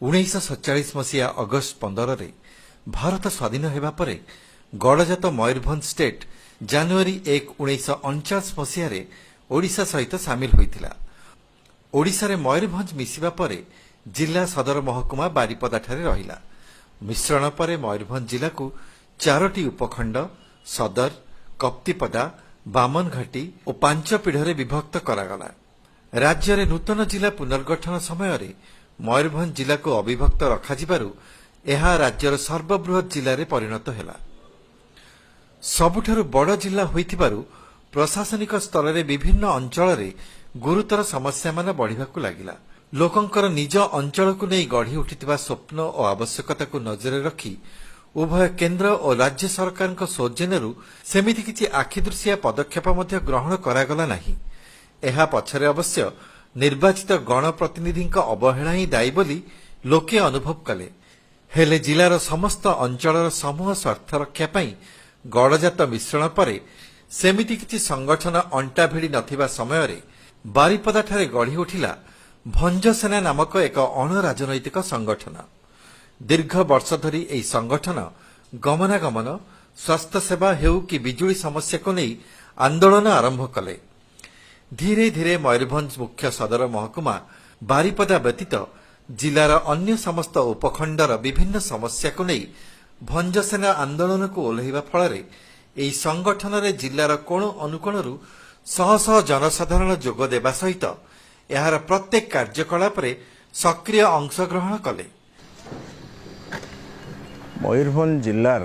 1947 ମସିହା ଅଗଷ୍ଟ 15ରେ ଭାରତ ସ୍ୱାଧୀନ ହେବା ପରେ ଗଡ଼ଜାତ ମୟୂରଭଞ୍ଜ ଷ୍ଟେଟ୍ ଜାନୁଆରୀ 1, 1949 ମସିହାରେ ଓଡ଼ିଶା ସହିତ ସାମିଲ ହୋଇଥିଲା। ଓଡ଼ିଶାରେ ମୟୂରଭଞ୍ଜ ମିଶିବା ପରେ ଜିଲ୍ଲା ସଦର ମହକୁମା ବାରିପଦାଠାରେ ରହିଲା। ମିଶ୍ରଣ ପରେ ମୟୂରଭଞ୍ଜ ଜିଲ୍ଲାକୁ ଚାରୋଟି ଉପଖଣ୍ଡ ସଦର, କପ୍ତିପଦା, ବାମନଘାଟି ଓ ପାଞ୍ଚପୀଢ଼ରେ ବିଭକ୍ତ କରାଗଲା। ରାଜ୍ୟରେ ନୂତନ ଜିଲ୍ଲା ପୁନର୍ଗଠନ ସମୟରେ ମୟୂରଭଞ୍ଜ ଜିଲ୍ଲାକୁ ଅବିଭକ୍ତ ରଖାଯିବାରୁ ଏହା ରାଜ୍ୟର ସର୍ବବୃହତ୍ ଜିଲ୍ଲାରେ ପରିଣତ ହେଲା। ସବୁଠାରୁ ବଡ଼ ଜିଲ୍ଲା ହୋଇଥିବାରୁ ପ୍ରଶାସନିକ ସ୍ତରରେ ବିଭିନ୍ନ ଅଞ୍ଚଳରେ ଗୁରୁତର ସମସ୍ୟାମାନ ବଢ଼ିବାକୁ ଲାଗିଲା। ଲୋକଙ୍କର ନିଜ ଅଞ୍ଚଳକୁ ନେଇ ଗଢ଼ି ଉଠିଥିବା ସ୍ୱପ୍ନ ଓ ଆବଶ୍ୟକତାକୁ ନଜରରେ ରଖି ଉଭୟ କେନ୍ଦ୍ର ଓ ରାଜ୍ୟ ସରକାରଙ୍କ ସୌଜନ୍ୟରୁ ସେମିତି କିଛି ଆଖିଦୃଶିଆ ପଦକ୍ଷେପ ମଧ୍ୟ ଗ୍ରହଣ କରାଗଲା ନାହିଁ। ଏହା ପଛରେ ଅବଶ୍ୟ ନିର୍ବାଚିତ ଗଣପ୍ରତିନିଧିଙ୍କ ଅବହେଳା ହିଁ ଦାୟୀ ବୋଲି ଲୋକେ ଅନୁଭବ କଲେ। ହେଲେ ଜିଲ୍ଲାର ସମସ୍ତ ଅଞ୍ଚଳର ସମୂହ ସ୍ୱାର୍ଥ ରକ୍ଷା ପାଇଁ ଗଡ଼ଜାତ ମିଶ୍ରଣ ପରେ ସେମିତି କିଛି ସଂଗଠନ ଅଣ୍ଟା ଭିଡ଼ି ନଥିବା ସମୟରେ ବାରିପଦାଠାରେ ଗଢ଼ି ଉଠିଲା ଭଞ୍ଜସେନା ନାମକ ଏକ ଅଣରାଜନୈତିକ ସଂଗଠନ। ଦୀର୍ଘ ବର୍ଷ ଧରି ଏହି ସଂଗଠନ ଗମନାଗମନ, ସ୍ୱାସ୍ଥ୍ୟସେବା ହେଉ କି ବିଜୁଳି ସମସ୍ୟାକୁ ନେଇ ଆନ୍ଦୋଳନ ଆରମ୍ଭ କଲେ। ଧୀରେ ଧୀରେ ମୟୂରଭଞ୍ଜ ମୁଖ୍ୟ ସଦର ମହକୁମା ବାରିପଦା ବ୍ୟତୀତ ଜିଲ୍ଲାର ଅନ୍ୟ ସମସ୍ତ ଉପଖଣ୍ଡର ବିଭିନ୍ନ ସମସ୍ୟାକୁ ନେଇ ଭଞ୍ଜସେନା ଆନ୍ଦୋଳନକୁ ଓହ୍ଲାଇବା ଫଳରେ ଏହି ସଂଗଠନରେ ଜିଲ୍ଲାର କୋଣ ଅନୁକୋଣରୁ ଶହ ଶହ ଜନସାଧାରଣ ଯୋଗ ଦେବା ସହିତ ଏହାର ପ୍ରତ୍ୟେକ କାର୍ଯ୍ୟକଳାପରେ ସକ୍ରିୟ ଅଂଶଗ୍ରହଣ କଲେ। ମୟୂରଭଞ୍ଜ ଜିଲ୍ଲାର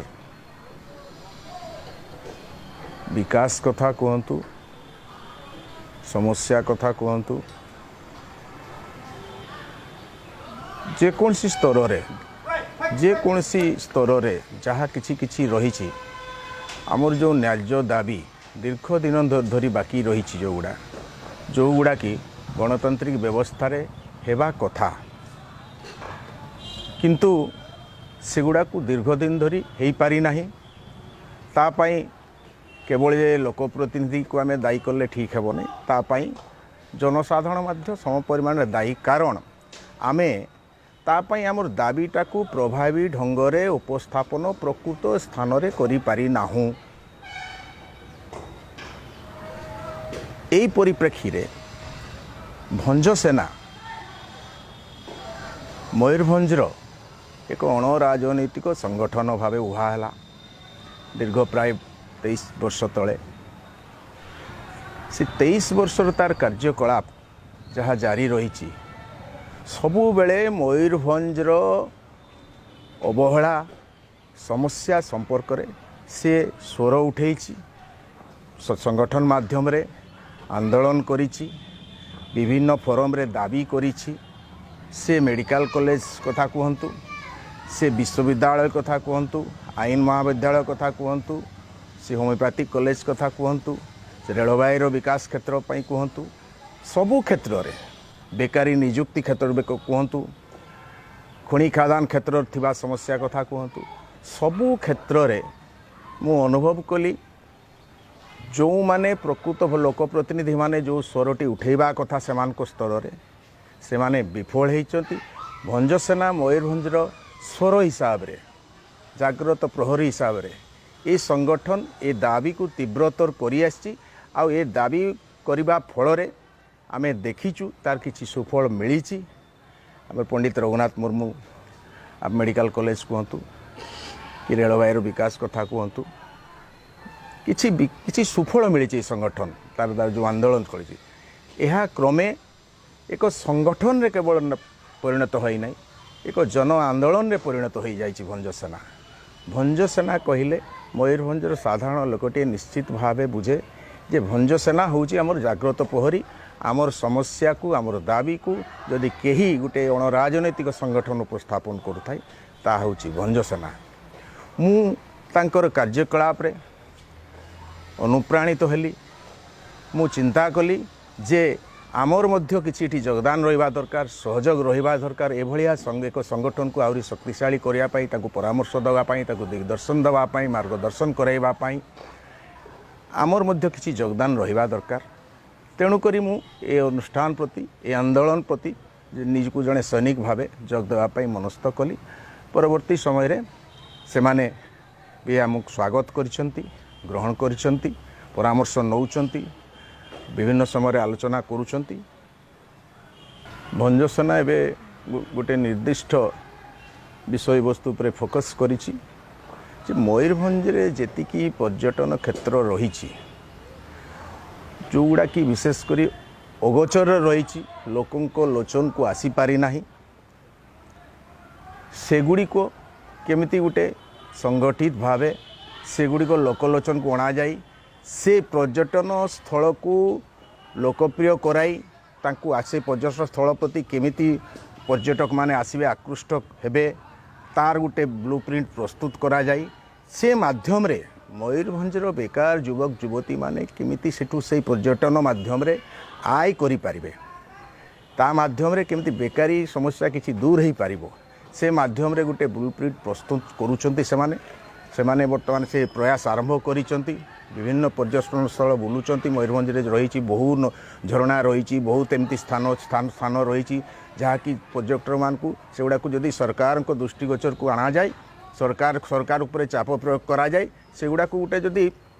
ବିକାଶ କଥା କୁହନ୍ତୁ, ସମସ୍ୟା କଥା କୁହନ୍ତୁ, ଯେକୌଣସି ସ୍ତରରେ ଯେକୌଣସି ସ୍ତରରେ ଯାହା କିଛି କିଛି ରହିଛି, ଆମର ଯେଉଁ ନ୍ୟାଯ୍ୟ ଦାବି ଦୀର୍ଘ ଦିନ ଧରି ବାକି ରହିଛି, ଯେଉଁଗୁଡ଼ା କି ଗଣତାନ୍ତ୍ରିକ ବ୍ୟବସ୍ଥାରେ ହେବା କଥା, କିନ୍ତୁ ସେଗୁଡ଼ାକୁ ଦୀର୍ଘ ଦିନ ଧରି ହେଇପାରିନାହିଁ। ତା ପାଇଁ କେବଳ ଯେ ଲୋକପ୍ରତିନିଧିକୁ ଆମେ ଦାୟୀ କଲେ ଠିକ୍ ହେବନି, ତା ପାଇଁ ଜନସାଧାରଣ ମଧ୍ୟ ସମ ପରିମାଣରେ ଦାୟୀ। କାରଣ ଆମେ ତା ପାଇଁ ଆମର ଦାବିଟାକୁ ପ୍ରଭାବୀ ଢଙ୍ଗରେ ଉପସ୍ଥାପନ ପ୍ରକୃତ ସ୍ଥାନରେ କରିପାରିନାହୁଁ। ଏହି ପରିପ୍ରେକ୍ଷୀରେ ଭଞ୍ଜସେନା ମୟୂରଭଞ୍ଜର ଏକ ଅଣରାଜନୈତିକ ସଂଗଠନ ଭାବେ ଉଭା ହେଲା ଦୀର୍ଘ ପ୍ରାୟ 23 ବର୍ଷ ତଳେ। ସେ 23 ବର୍ଷର ତାର କାର୍ଯ୍ୟକଳାପ ଯାହା ଜାରି ରହିଛି, ସବୁବେଳେ ମୟୂରଭଞ୍ଜର ଅବହେଳା ସମସ୍ୟା ସମ୍ପର୍କରେ ସେ ସ୍ୱର ଉଠେଇଛି, ସଂଗଠନ ମାଧ୍ୟମରେ ଆନ୍ଦୋଳନ କରିଛି, ବିଭିନ୍ନ ଫୋରମରେ ଦାବି କରିଛି। ସେ ମେଡ଼ିକାଲ କଲେଜ କଥା କୁହନ୍ତୁ, ସେ ବିଶ୍ୱବିଦ୍ୟାଳୟ କଥା କୁହନ୍ତୁ, ଆଇନ ମହାବିଦ୍ୟାଳୟ କଥା କୁହନ୍ତୁ, ସେ ହୋମିଓପାଥିକ୍ କଲେଜ କଥା କୁହନ୍ତୁ, ସେ ରେଳବାଇର ବିକାଶ କ୍ଷେତ୍ର ପାଇଁ କୁହନ୍ତୁ, ସବୁ କ୍ଷେତ୍ରରେ ବେକାରୀ ନିଯୁକ୍ତି କ୍ଷେତ୍ରରେ କୁହନ୍ତୁ, ଖଣି ଖାଦାନ କ୍ଷେତ୍ରରେ ଥିବା ସମସ୍ୟା କଥା କୁହନ୍ତୁ, ସବୁ କ୍ଷେତ୍ରରେ ମୁଁ ଅନୁଭବ କଲି ଯେଉଁମାନେ ପ୍ରକୃତ ଲୋକପ୍ରତିନିଧିମାନେ ଯେଉଁ ସ୍ୱରଟି ଉଠେଇବା କଥା ସେମାନଙ୍କ ସ୍ତରରେ, ସେମାନେ ବିଫଳ ହେଇଛନ୍ତି। ଭଞ୍ଜସେନା ମୟୂରଭଞ୍ଜର ସ୍ୱର ହିସାବରେ, ଜାଗ୍ରତ ପ୍ରହରୀ ହିସାବରେ ଏ ସଂଗଠନ ଏ ଦାବିକୁ ତୀବ୍ରତର କରିଆସିଛି। ଆଉ ଏ ଦାବି କରିବା ଫଳରେ ଆମେ ଦେଖିଛୁ ତାର କିଛି ସୁଫଳ ମିଳିଛି। ଆମର ପଣ୍ଡିତ ରଘୁନାଥ ମୁର୍ମୁ ମେଡ଼ିକାଲ କଲେଜ କୁହନ୍ତୁ କି ରେଳବାଇର ବିକାଶ କଥା କୁହନ୍ତୁ, କିଛି ସୁଫଳ ମିଳିଛି। ଏ ସଂଗଠନ ତାର ଯେଉଁ ଆନ୍ଦୋଳନ କରିଛି, ଏହା କ୍ରମେ ଏକ ସଂଗଠନରେ କେବଳ ପରିଣତ ହୋଇନାହିଁ, ଏକ ଜନ ଆନ୍ଦୋଳନରେ ପରିଣତ ହୋଇଯାଇଛି ଭଞ୍ଜସେନା। ଭଞ୍ଜସେନା କହିଲେ ମୟୂରଭଞ୍ଜର ସାଧାରଣ ଲୋକଟିଏ ନିଶ୍ଚିତ ଭାବେ ବୁଝେ ଯେ ଭଞ୍ଜସେନା ହେଉଛି ଆମର ଜାଗ୍ରତ ପ୍ରହରୀ। ଆମର ସମସ୍ୟାକୁ, ଆମର ଦାବିକୁ ଯଦି କେହି ଗୋଟେ ଅଣରାଜନୈତିକ ସଂଗଠନ ଉପସ୍ଥାପନ କରୁଥାଏ, ତାହା ହେଉଛି ଭଞ୍ଜସେନା। ମୁଁ ତାଙ୍କର କାର୍ଯ୍ୟକଳାପରେ ଅନୁପ୍ରାଣିତ ହେଲି। ମୁଁ ଚିନ୍ତା କଲି ଯେ ଆମର ମଧ୍ୟ କିଛି ଏଠି ଯୋଗଦାନ ରହିବା ଦରକାର, ସହଯୋଗ ରହିବା ଦରକାର ଏଭଳିଆ ଏକ ସଂଗଠନକୁ ଆହୁରି ଶକ୍ତିଶାଳୀ କରିବା ପାଇଁ, ତାକୁ ପରାମର୍ଶ ଦେବା ପାଇଁ, ତାକୁ ଦିଗଦର୍ଶନ ଦେବା ପାଇଁ, ମାର୍ଗଦର୍ଶନ କରାଇବା ପାଇଁ ଆମର ମଧ୍ୟ କିଛି ଯୋଗଦାନ ରହିବା ଦରକାର। ତେଣୁକରି ମୁଁ ଏ ଅନୁଷ୍ଠାନ ପ୍ରତି, ଏ ଆନ୍ଦୋଳନ ପ୍ରତି ନିଜକୁ ଜଣେ ସୈନିକ ଭାବେ ଯୋଗ ଦେବା ପାଇଁ ମନସ୍ଥ କଲି। ପରବର୍ତ୍ତୀ ସମୟରେ ସେମାନେ ବି ଆମକୁ ସ୍ୱାଗତ କରିଛନ୍ତି, ଗ୍ରହଣ କରିଛନ୍ତି, ପରାମର୍ଶ ନେଉଛନ୍ତି, ବିଭିନ୍ନ ସମୟରେ ଆଲୋଚନା କରୁଛନ୍ତି। ଭଞ୍ଜସେନା ଏବେ ଗୋଟେ ନିର୍ଦ୍ଦିଷ୍ଟ ବିଷୟବସ୍ତୁ ଉପରେ ଫୋକସ୍ କରିଛି ଯେ ମୟୂରଭଞ୍ଜରେ ଯେତିକି ପର୍ଯ୍ୟଟନ କ୍ଷେତ୍ର ରହିଛି, ଯେଉଁଗୁଡ଼ାକି ବିଶେଷ କରି ଅଗୋଚରରେ ରହିଛି, ଲୋକଙ୍କ ଲୋଚନକୁ ଆସିପାରିନାହିଁ, ସେଗୁଡ଼ିକ କେମିତି ଗୋଟେ ସଂଗଠିତ ଭାବେ ସେଗୁଡ଼ିକ ଲୋକଲୋଚନକୁ ଅଣାଯାଇ ସେ ପର୍ଯ୍ୟଟନ ସ୍ଥଳକୁ ଲୋକପ୍ରିୟ କରାଇ ତାଙ୍କୁ ସେ ପର୍ଯ୍ୟଟନ ସ୍ଥଳ ପ୍ରତି କେମିତି ପର୍ଯ୍ୟଟକମାନେ ଆସିବେ, ଆକୃଷ୍ଟ ହେବେ, ତାର ଗୋଟେ ବ୍ଲୁ ପ୍ରିଣ୍ଟ ପ୍ରସ୍ତୁତ କରାଯାଇ ସେ ମାଧ୍ୟମରେ ମୟୂରଭଞ୍ଜର ବେକାର ଯୁବକ ଯୁବତୀମାନେ କେମିତି ସେଠୁ ସେଇ ପର୍ଯ୍ୟଟନ ମାଧ୍ୟମରେ ଆୟ କରିପାରିବେ, ତା ମାଧ୍ୟମରେ କେମିତି ବେକାରୀ ସମସ୍ୟା କିଛି ଦୂର ହୋଇପାରିବ, ସେ ମାଧ୍ୟମରେ ଗୋଟେ ବ୍ଲୁ ପ୍ରିଣ୍ଟ ପ୍ରସ୍ତୁତ କରୁଛନ୍ତି ସେମାନେ। ସେମାନେ ବର୍ତ୍ତମାନ ସେ ପ୍ରୟାସ ଆରମ୍ଭ କରିଛନ୍ତି। ବିଭିନ୍ନ ପର୍ଯ୍ୟଟନ ସ୍ଥଳ ବୁଲୁଛନ୍ତି। ମୟୂରଭଞ୍ଜରେ ରହିଛି ବହୁ ଝରଣା ରହିଛି, ବହୁତ ଏମିତି ସ୍ଥାନ ସ୍ଥାନ ସ୍ଥାନ ରହିଛି, ଯାହାକି ପର୍ଯ୍ୟଟକମାନଙ୍କୁ ସେଗୁଡ଼ାକୁ ଯଦି ସରକାରଙ୍କ ଦୃଷ୍ଟିଗୋଚରକୁ ଅଣାଯାଏ, ସରକାର ଉପରେ ଚାପ ପ୍ରୟୋଗ କରାଯାଏ, ସେଗୁଡ଼ାକୁ ଗୋଟେ ଯଦି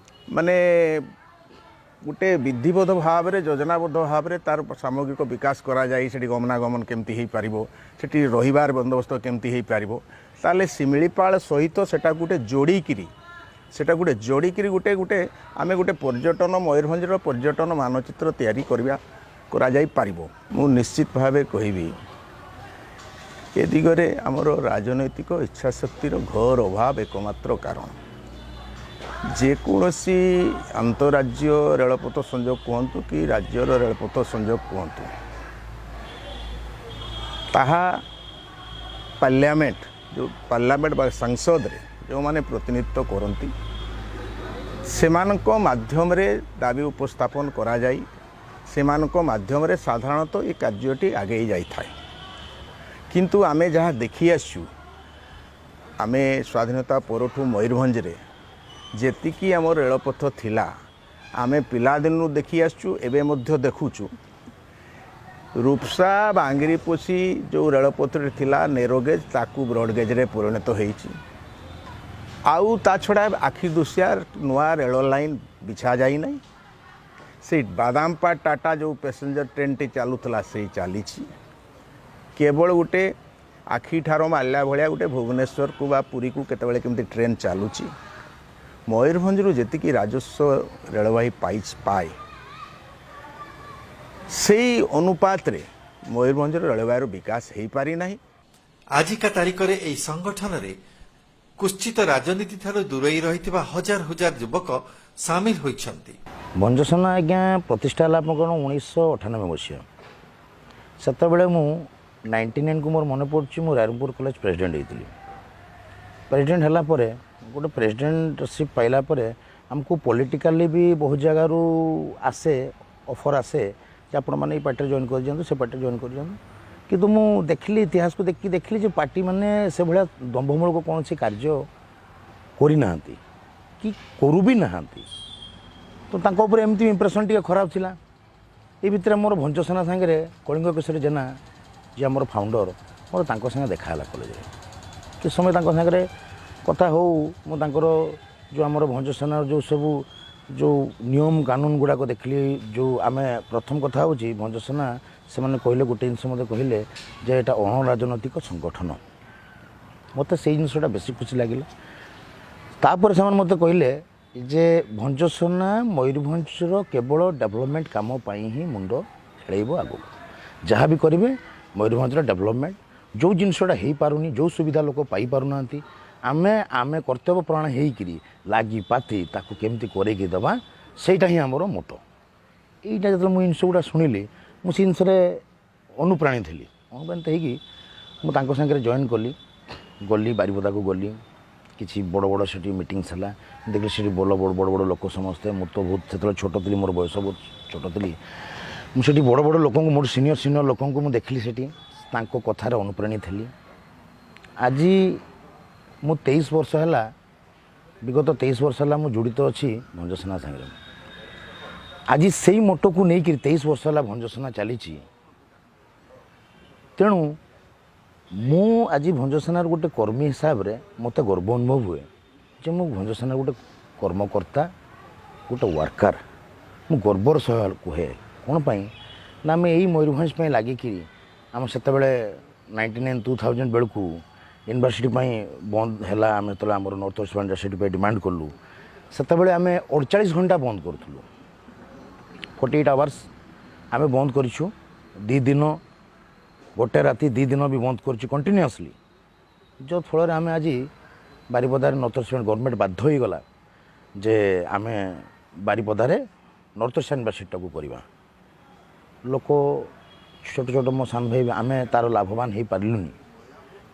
ମାନେ ଗୋଟେ ବିଧିବଦ୍ଧ ଭାବରେ, ଯୋଜନାବଦ୍ଧ ଭାବରେ ତାର ସାମଗ୍ରିକ ବିକାଶ କରାଯାଇ ସେଠି ଗମନାଗମନ କେମିତି ହେଇପାରିବ, ସେଠି ରହିବାର ବନ୍ଦୋବସ୍ତ କେମିତି ହେଇପାରିବ, ତାହେଲେ ଶିମିଳିପାଳ ସହିତ ସେଟାକୁ ଗୋଟେ ଯୋଡ଼ିକିରି, ସେଟା ଗୋଟେ ଯୋଡ଼ିକିରି ଗୋଟେ ଗୋଟେ ଆମେ ଗୋଟେ ପର୍ଯ୍ୟଟନ, ମୟୂରଭଞ୍ଜର ପର୍ଯ୍ୟଟନ ମାନଚିତ୍ର ତିଆରି କରାଯାଇପାରିବ। ମୁଁ ନିଶ୍ଚିତ ଭାବେ କହିବି, ଏ ଦିଗରେ ଆମର ରାଜନୈତିକ ଇଚ୍ଛାଶକ୍ତିର ଘୋର ଅଭାବ ଏକମାତ୍ର କାରଣ। ଯେକୌଣସି ଆନ୍ତରାଜ୍ୟ ରେଳପଥ ସଂଯୋଗ କୁହନ୍ତୁ କି ରାଜ୍ୟର ରେଳପଥ ସଂଯୋଗ କୁହନ୍ତୁ, ତାହା ପାର୍ଲାମେଣ୍ଟ, ଯେଉଁ ପାର୍ଲାମେଣ୍ଟ ବା ସଂସଦରେ ଯେଉଁମାନେ ପ୍ରତିନିଧିତ୍ୱ କରନ୍ତି, ସେମାନଙ୍କ ମାଧ୍ୟମରେ ଦାବି ଉପସ୍ଥାପନ କରାଯାଇ ସେମାନଙ୍କ ମାଧ୍ୟମରେ ସାଧାରଣତଃ ଏ କାର୍ଯ୍ୟଟି ଆଗେଇ ଯାଇଥାଏ। କିନ୍ତୁ ଆମେ ଯାହା ଦେଖି ଆସିଛୁ, ଆମେ ସ୍ୱାଧୀନତା ପରଠୁ ମୟୂରଭଞ୍ଜରେ ଯେତିକି ଆମ ରେଳପଥ ଥିଲା, ଆମେ ପିଲାଦିନରୁ ଦେଖି ଆସିଛୁ, ଏବେ ମଧ୍ୟ ଦେଖୁଛୁ। ରୂପସା ବାଙ୍ଗିରିପୋଷି ଯେଉଁ ରେଳପଥଟି ଥିଲା ନେରୋଗେଜ୍, ତାକୁ ବ୍ରଡ଼ଗେଜ୍ରେ ପରିଣତ ହେଇଛି। ଆଉ ତା ଛଡ଼ା ଆଖି ଦୃଶିଆ ନୂଆ ରେଳ ଲାଇନ୍ ବିଛା ଯାଇନାହିଁ। ସେଇ ବାଦାମପାଟ ଟାଟା ଯେଉଁ ପ୍ୟାସେଞ୍ଜର ଟ୍ରେନ୍ଟି ଚାଲୁଥିଲା, ସେଇ ଚାଲିଛି। କେବଳ ଗୋଟେ ଆଖି ଠାର ମାରିଲା ଭଳିଆ ଗୋଟେ ଭୁବନେଶ୍ୱରକୁ ବା ପୁରୀକୁ କେତେବେଳେ କେମିତି ଟ୍ରେନ୍ ଚାଲୁଛି। ମୟୂରଭଞ୍ଜରୁ ଯେତିକି ରାଜସ୍ୱ ରେଳବାଇ ପାଏ, ସେଇ ଅନୁପାତରେ ମୟୂରଭଞ୍ଜର ରେଳବାଇର ବିକାଶ ହେଇପାରିନାହିଁ। ଆଜିକା ତାରିଖରେ ଏହି ସଂଗଠନରେ କୁତ୍ସିତ ରାଜନୀତି ଠାରୁ ଦୂରେଇ ରହିଥିବା ହଜାର ହଜାର ଯୁବକ ସାମିଲ ହୋଇଛନ୍ତି। ଭଞ୍ଜସେନା ଆଜ୍ଞା ପ୍ରତିଷ୍ଠା ହେଲା ଆପଣଙ୍କର 1998 ମସିହା। ସେତେବେଳେ ମୁଁ 99କୁ ମୋର ମନେ ପଡ଼ୁଛି, ମୁଁ ରାଇରଙ୍ଗପୁର କଲେଜ ପ୍ରେସିଡେଣ୍ଟ ହେଇଥିଲି। ପ୍ରେସିଡେଣ୍ଟ ହେଲା ପରେ, ଗୋଟେ ପ୍ରେସିଡେଣ୍ଟସିପ୍ ପାଇଲା ପରେ ଆମକୁ ପଲିଟିକାଲି ବି ବହୁତ ଜାଗାରୁ ଆସେ, ଅଫର୍ ଆସେ ଯେ ଆପଣମାନେ ଏଇ ପାର୍ଟିରେ ଜଏନ୍ କରିଦିଅନ୍ତୁ, ସେ ପାର୍ଟିରେ ଜଏନ୍ କରିଦିଅନ୍ତୁ। କିନ୍ତୁ ମୁଁ ଦେଖିଲି, ଇତିହାସକୁ ଦେଖିକି ଦେଖିଲି ଯେ ପାର୍ଟି ମାନେ ସେଭଳିଆ ଦମ୍ଭମୂଳକ କୌଣସି କାର୍ଯ୍ୟ କରିନାହାନ୍ତି କି କରୁ ବି ନାହାନ୍ତି। ତ ତାଙ୍କ ଉପରେ ଏମିତି ଇମ୍ପ୍ରେସନ୍ ଟିକେ ଖରାପ ଥିଲା। ଏ ଭିତରେ ମୋର ଭଞ୍ଜସେନା ସାଙ୍ଗରେ କଳିଙ୍ଗ କେଶରୀ ଜେନା, ଯିଏ ଆମର ଫାଉଣ୍ଡର, ମୋର ତାଙ୍କ ସାଙ୍ଗେ ଦେଖା ହେଲା କଲେଜରେ। କିଛି ସମୟ ତାଙ୍କ ସାଙ୍ଗରେ କଥା ହଉ, ମୁଁ ତାଙ୍କର ଯେଉଁ ଆମର ଭଞ୍ଜସେନାର ଯେଉଁ ସବୁ ଯେଉଁ ନିୟମ କାନୁନ ଗୁଡ଼ାକ ଦେଖିଲି। ଯେଉଁ ଆମେ ପ୍ରଥମ କଥା ହେଉଛି ଭଞ୍ଜସେନା, ସେମାନେ କହିଲେ, ଗୋଟେ ଜିନିଷ ମୋତେ କହିଲେ ଯେ ଏଇଟା ଅଣରାଜନୈତିକ ସଂଗଠନ। ମୋତେ ସେଇ ଜିନିଷଟା ବେଶୀ ଖୁସି ଲାଗିଲା। ତାପରେ ସେମାନେ ମୋତେ କହିଲେ ଯେ ଭଞ୍ଜସେନା ମୟୂରଭଞ୍ଜର କେବଳ ଡେଭଲପମେଣ୍ଟ କାମ ପାଇଁ ହିଁ ମୁଣ୍ଡ ଖେଳେଇବ। ଆଗକୁ ଯାହା ବି କରିବେ, ମୟୂରଭଞ୍ଜର ଡେଭଲପମେଣ୍ଟ ଯେଉଁ ଜିନିଷଟା ହେଇପାରୁନି, ଯେଉଁ ସୁବିଧା ଲୋକ ପାଇପାରୁନାହାନ୍ତି, ଆମେ ଆମେ କର୍ତ୍ତବ୍ୟ ପ୍ରାଣ ହେଇକିରି ଲାଗି ପାତି ତାକୁ କେମିତି କରେଇକି ଦେବା, ସେଇଟା ହିଁ ଆମର ମୋଟୋ। ଏଇଟା ଯେତେବେଳେ ମୁଁ ଜିନିଷ ଗୁଡ଼ା ଶୁଣିଲି, ମୁଁ ସେ ଜିନିଷରେ ଅନୁପ୍ରାଣିତ ହେଲି। ଅନୁପ୍ରାଣିତ ହେଇକି ମୁଁ ତାଙ୍କ ସାଙ୍ଗରେ ଜଏନ୍ କଲି। ଗଲି, ବାରିପଦାକୁ ଗଲି। କିଛି ବଡ଼ ବଡ଼ ସେଠି ମିଟିଂସ୍ ହେଲା। ଦେଖିଲି ସେଠି ବଡ଼ ବଡ଼ ବଡ଼ ବଡ଼ ଲୋକ ସମସ୍ତେ। ମୁଁ ତ ବହୁତ ସେତେବେଳେ ଛୋଟ ଥିଲି, ମୋର ବୟସ ବହୁତ ଛୋଟ ଥିଲି। ମୁଁ ସେଠି ବଡ଼ ବଡ଼ ଲୋକଙ୍କୁ, ମୋର ସିନିୟର ସିନିୟର ଲୋକଙ୍କୁ ମୁଁ ଦେଖିଲି ସେଠି, ତାଙ୍କ କଥାରେ ଅନୁପ୍ରାଣିତ ହେଲି। ଆଜି ମୁଁ 23 ବର୍ଷ ହେଲା, ବିଗତ 23 ବର୍ଷ ହେଲା ମୁଁ ଜଡ଼ିତ ଅଛି ଭଞ୍ଜସେନା ସାଙ୍ଗରେ। ଆଜି ସେଇ ମୋଟୋକୁ ନେଇକରି 23 ବର୍ଷ ହେଲା ଭଞ୍ଜସେନା ଚାଲିଛି। ତେଣୁ ମୁଁ ଆଜି ଭଞ୍ଜସେନାର ଗୋଟେ କର୍ମୀ ହିସାବରେ ମୋତେ ଗର୍ବ ଅନୁଭବ ହୁଏ ଯେ ମୁଁ ଭଞ୍ଜସେନାର ଗୋଟେ କର୍ମକର୍ତ୍ତା, ଗୋଟେ ୱାର୍କର। ମୁଁ ଗର୍ବର ସହ କୁହେ। କ'ଣ ପାଇଁ ନା ଆମେ ଏଇ ମୟୂରଭଞ୍ଜ ପାଇଁ ଲାଗିକିରି ଆମ ସେତେବେଳେ 99 2000 ବେଳକୁ ୟୁନିଭର୍ସିଟି ପାଇଁ ବନ୍ଦ ହେଲା। ଆମେ ଯେତେବେଳେ ଆମର ନର୍ଥ ଇଷ୍ଟ ୟୁନିଭର୍ସିଟି ପାଇଁ ଡିମାଣ୍ଡ କଲୁ, ସେତେବେଳେ ଆମେ 48 ଘଣ୍ଟା ବନ୍ଦ କରୁଥିଲୁ। 48 ଆୱାର୍ସ ଆମେ ବନ୍ଦ କରିଛୁ। 2 ଦିନ, ଗୋଟେ ରାତି 2 ଦିନ ବି ବନ୍ଦ କରିଛୁ କଣ୍ଟିନ୍ୟୁଅସଲି, ଯେଉଁ ଫଳରେ ଆମେ ଆଜି ବାରିପଦାରେ ନର୍ଥ ଇଷ୍ଟ ଗଭର୍ଣ୍ଣମେଣ୍ଟ ବାଧ୍ୟ ହୋଇଗଲା ଯେ ଆମେ ବାରିପଦାରେ ନର୍ଥ ଇଷ୍ଟ ୟୁନିଭର୍ସିଟିଟାକୁ କରିବା। ଲୋକ ଛୋଟ ଛୋଟ ମୋ ସାନ ଭାଇ, ଆମେ ତା'ର ଲାଭବାନ ହେଇପାରିଲୁନି,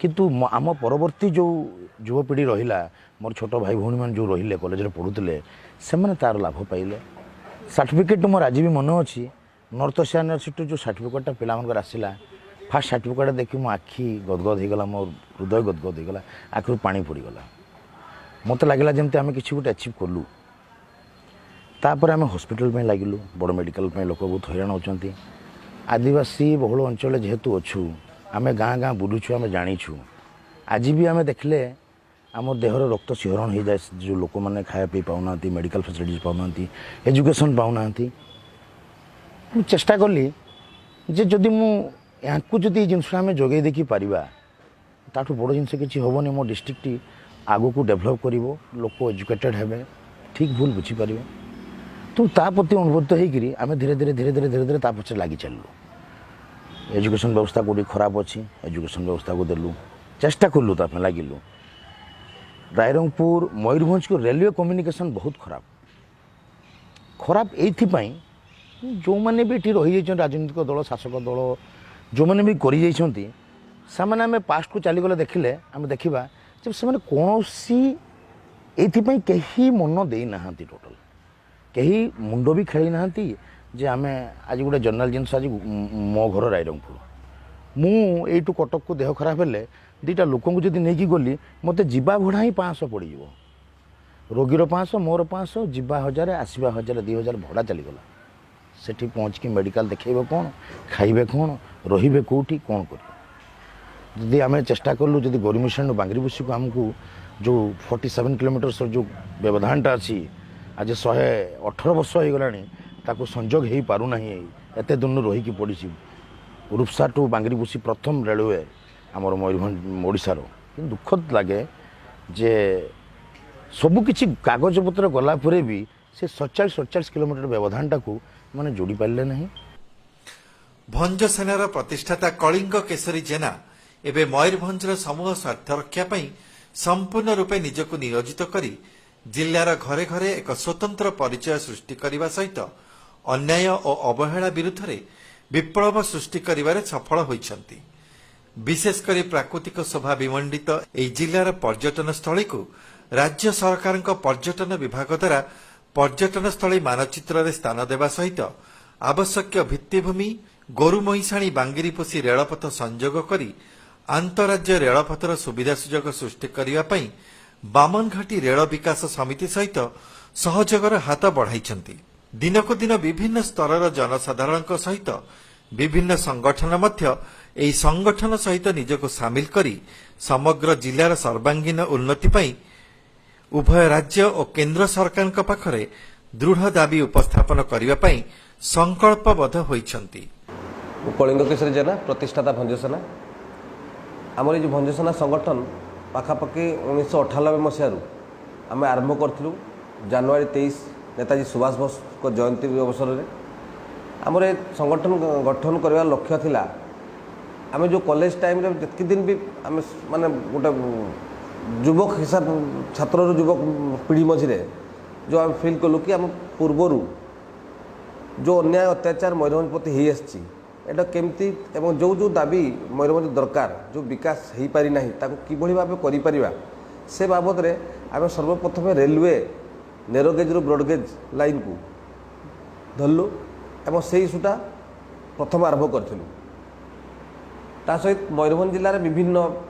କିନ୍ତୁ ଆମ ପରବର୍ତ୍ତୀ ଯେଉଁ ଯୁବପିଢ଼ି ରହିଲା, ମୋର ଛୋଟ ଭାଇ ଭଉଣୀମାନେ ଯେଉଁ ରହିଲେ, କଲେଜରେ ପଢ଼ୁଥିଲେ, ସେମାନେ ତା'ର ଲାଭ ପାଇଲେ। ସାର୍ଟିଫିକେଟ୍ ମୋର ଆଜି ବି ମନେ ଅଛି, ନର୍ଥ ଏସିଆ ୟୁନିଭର୍ସିଟିରୁ ଯେଉଁ ସାର୍ଟିଫିକେଟ୍ଟା ପିଲାମାନଙ୍କର ଆସିଲା, ଫାର୍ଷ୍ଟ ସାର୍ଟିଫିକେଟ୍ ଦେଖି ମୋ ଆଖି ଗଦଗଦ ହେଇଗଲା, ମୋ ହୃଦୟ ଗଦଗଦ ହେଇଗଲା, ଆଖିରୁ ପାଣି ପଡ଼ିଗଲା। ମୋତେ ଲାଗିଲା ଯେମିତି ଆମେ କିଛି ଗୋଟେ ଆଚିଭ୍ କଲୁ। ତାପରେ ଆମେ ହସ୍ପିଟାଲ ପାଇଁ ଲାଗିଲୁ, ବଡ଼ ମେଡ଼ିକାଲ ପାଇଁ। ଲୋକ ବହୁତ ହଇରାଣ ହେଉଛନ୍ତି। ଆଦିବାସୀ ବହୁଳ ଅଞ୍ଚଳରେ ଯେହେତୁ ଅଛୁ, ଆମେ ଗାଁ ଗାଁ ବୁଲୁଛୁ, ଆମେ ଜାଣିଛୁ। ଆଜି ବି ଆମେ ଦେଖିଲେ ଆମ ଦେହର ରକ୍ତ ଶିହରଣ ହେଇଯାଏ, ଯେଉଁ ଲୋକମାନେ ଖାଇବା ପିଇ ପାଉନାହାନ୍ତି, ମେଡ଼ିକାଲ ଫେସିଲିଟିଜ୍ ପାଉନାହାନ୍ତି, ଏଜୁକେସନ୍ ପାଉନାହାନ୍ତି। ମୁଁ ଚେଷ୍ଟା କଲି ଯେ ଯଦି ମୁଁ ୟାଙ୍କୁ ଯଦି ଏଇ ଜିନିଷଟା ଆମେ ଯୋଗାଇ ଦେଇକି ପାରିବା, ତାଠୁ ବଡ଼ ଜିନିଷ କିଛି ହେବନି। ମୋ ଡିଷ୍ଟ୍ରିକ୍ଟଟି ଆଗକୁ ଡେଭଲପ୍ କରିବ, ଲୋକ ଏଜୁକେଟେଡ଼୍ ହେବେ, ଠିକ୍ ଭୁଲ ବୁଝିପାରିବେ। ତ ତା ପ୍ରତି ଅନୁଭୂତ ହେଇକିରି ଆମେ ଧୀରେ ଧୀରେ ଧୀରେ ଧୀରେ ଧୀରେ ଧୀରେ ତା ପଛରେ ଲାଗି ଚାଲିଲୁ। ଏଜୁକେସନ୍ ବ୍ୟବସ୍ଥା କେଉଁଠି ଖରାପ ଅଛି, ଏଜୁକେସନ୍ ବ୍ୟବସ୍ଥାକୁ ଦେଲୁ, ଚେଷ୍ଟା କଲୁ, ତା ପାଇଁ ଲାଗିଲୁ। ରାଇରଙ୍ଗପୁର ମୟୂରଭଞ୍ଜକୁ ରେଲୱେ କମ୍ୟୁନିକେସନ୍ ବହୁତ ଖରାପ। ଖରାପ ଏଇଥିପାଇଁ, ଯେଉଁମାନେ ବି ଏଠି ରହିଯାଇଛନ୍ତି, ରାଜନୈତିକ ଦଳ, ଶାସକ ଦଳ ଯେଉଁମାନେ ବି କରିଯାଇଛନ୍ତି, ସେମାନେ ଆମେ ପାଷ୍ଟକୁ ଚାଲିଗଲେ ଦେଖିଲେ ଆମେ ଦେଖିବା ଯେ ସେମାନେ କୌଣସି ଏଇଥିପାଇଁ କେହି ମନ ଦେଇନାହାନ୍ତି, ଟୋଟାଲ୍ କେହି ମୁଣ୍ଡ ବି ଖେଳେଇ ନାହାନ୍ତି ଯେ ଆମେ ଆଜି ଗୋଟେ ଜେନେରାଲ ଜିନିଷ। ଆଜି ମୋ ଘର ରାଇରଙ୍ଗପୁର, ମୁଁ ଏଇଠୁ କଟକକୁ ଦେହ ଖରାପ ହେଲେ ଦୁଇଟା ଲୋକଙ୍କୁ ଯଦି ନେଇକି ଗଲି, ମୋତେ ଯିବା ଭଡ଼ା ହିଁ 500 ପଡ଼ିଯିବ। ରୋଗୀର 500, ମୋର 500, ଯିବା 1000, ଆସିବା 1000, 2000 ଭଡ଼ା ଚାଲିଗଲା। ସେଠି ପହଞ୍ଚିକି ମେଡ଼ିକାଲ ଦେଖେଇବେ କ'ଣ, ଖାଇବେ କ'ଣ, ରହିବେ କେଉଁଠି, କ'ଣ କରିବେ? ଯଦି ଆମେ ଚେଷ୍ଟା କଲୁ, ଯଦି ଗୋରୁମହିଷାଣୀରୁ ବାଙ୍ଗିରିପୋଷିକୁ ଆମକୁ ଯେଉଁ 47 କିଲୋମିଟର୍ସର ଯେଉଁ ବ୍ୟବଧାନଟା ଅଛି, ଆଜି 118 ବର୍ଷ ହେଇଗଲାଣି, ତାକୁ ସଂଯୋଗ ହେଇପାରୁନାହିଁ, ଏତେ ଦିନରୁ ରହିକି ପଡ଼ିଛି। ରୂପସା ଟୁ ବାଙ୍ଗିରିପୋଷି ପ୍ରଥମ ରେଳୱେ ଆମର ମୟୂରଭଞ୍ଜ ଓଡ଼ିଶାର। କିନ୍ତୁ ଦୁଃଖ ଲାଗେ ଯେ ସବୁକିଛି କାଗଜପତ୍ର ଗଲା ପରେ ବି ସେ 47 47 କିଲୋମିଟର ବ୍ୟବଧାନଟାକୁ ମାନେ ଯୋଡ଼ି ପାରିଲେ ନାହିଁ। ଭଞ୍ଜସେନାର ପ୍ରତିଷ୍ଠାତା କଳିଙ୍ଗ କେଶରୀ ଜେନା ଏବେ ମୟୂରଭଞ୍ଜର ସମୂହ ସ୍ୱାର୍ଥ ରକ୍ଷା ପାଇଁ ସମ୍ପୂର୍ଣ୍ଣ ରୂପେ ନିଜକୁ ନିୟୋଜିତ କରି ଜିଲ୍ଲାର ଘରେ ଘରେ ଏକ ସ୍ୱତନ୍ତ୍ର ପରିଚୟ ସୃଷ୍ଟି କରିବା ସହିତ ଅନ୍ୟାୟ ଓ ଅବହେଳା ବିରୁଦ୍ଧରେ ବିପ୍ଳବ ସୃଷ୍ଟି କରିବାରେ ସଫଳ ହୋଇଛନ୍ତି। ବିଶେଷ କରି ପ୍ରାକୃତିକ ଶୋଭା ବିମଣ୍ଡିତ ଏହି ଜିଲ୍ଲାର ପର୍ଯ୍ୟଟନ ସ୍ଥଳୀକୁ ରାଜ୍ୟ ସରକାରଙ୍କ ପର୍ଯ୍ୟଟନ ବିଭାଗ ଦ୍ୱାରା ପର୍ଯ୍ୟଟନସ୍ଥଳୀ ମାନଚିତ୍ରରେ ସ୍ଥାନ ଦେବା ସହିତ ଆବଶ୍ୟକୀୟ ଭିତ୍ତିଭୂମି, ଗୋରୁମହିଷାଣୀ ବାଙ୍ଗିରିପୋଷି ରେଳପଥ ସଂଯୋଗ କରି ଆନ୍ତଃରାଜ୍ୟ ରେଳପଥର ସୁବିଧା ସୁଯୋଗ ସୃଷ୍ଟି କରିବା ପାଇଁ ବାମନଘାଟି ରେଳ ବିକାଶ ସମିତି ସହିତ ସହଯୋଗର ହାତ ବଢ଼ାଇଛନ୍ତି। ଦିନକୁ ଦିନ ବିଭିନ୍ନ ସ୍ତରର ଜନସାଧାରଣଙ୍କ ସହିତ ବିଭିନ୍ନ ସଂଗଠନ ମଧ୍ୟ ଏହି ସଂଗଠନ ସହିତ ନିଜକୁ ସାମିଲ କରି ସମଗ୍ର ଜିଲ୍ଲାର ସର୍ବାଙ୍ଗୀନ ଉନ୍ନତି ପାଇଁ ଉଭୟ ରାଜ୍ୟ ଓ କେନ୍ଦ୍ର ସରକାରଙ୍କ ପାଖରେ ଦୃଢ଼ ଦାବି ଉପସ୍ଥାପନ କରିବା ପାଇଁ ସଂକଳ୍ପବଦ୍ଧ ହୋଇଛନ୍ତି। ମୁଁ କଳିଙ୍ଗ କେଶରୀ ଜେନା, ପ୍ରତିଷ୍ଠାତା ଭଞ୍ଜସେନା। ଆମର ଏଇ ଯେଉଁ ଭଞ୍ଜସେନା ସଂଗଠନ ପାଖାପାଖି 1998 ମସିହାରୁ ଆମେ ଆରମ୍ଭ କରିଥିଲୁ, ଜାନୁଆରୀ 23 ନେତାଜୀ ସୁଭାଷ ବୋଷଙ୍କ ଜୟନ୍ତୀ ଅବସରରେ। ଆମର ଏ ସଂଗଠନ ଗଠନ କରିବାର ଲକ୍ଷ୍ୟ ଥିଲା, ଆମେ ଯେଉଁ କଲେଜ ଟାଇମ୍ରେ ଯେତିକି ଦିନ ବି ଆମେ ମାନେ ଗୋଟେ ଯୁବକ ହିସାବ, ଛାତ୍ରରୁ ଯୁବକ ପିଢ଼ି ମଝିରେ ଯେଉଁ ଆମେ ଫିଲ୍ କଲୁ କି ଆମ ପୂର୍ବରୁ ଯେଉଁ ଅନ୍ୟାୟ ଅତ୍ୟାଚାର ମୟୂରଭଞ୍ଜ ପ୍ରତି ହେଇ ଆସିଛି, ଏଇଟା କେମିତି ଏବଂ ଯେଉଁ ଯେଉଁ ଦାବି ମୟୂରଭଞ୍ଜ ଦରକାର, ଯେଉଁ ବିକାଶ ହେଇପାରିନାହିଁ, ତାକୁ କିଭଳି ଭାବେ କରିପାରିବା, ସେ ବାବଦରେ ଆମେ ସର୍ବପ୍ରଥମେ ରେଲୱେ ନେରୋଗେଜ୍ରୁ ବ୍ରଡ଼ଗେଜ୍ ଲାଇନ୍କୁ ଧରିଲୁ ଏବଂ ସେଇ ଇସ୍ୟୁଟା ପ୍ରଥମ ଆରମ୍ଭ କରିଥିଲୁ। ତା ସହିତ ମୟୂରଭଞ୍ଜ ଜିଲ୍ଲାରେ ବିଭିନ୍ନ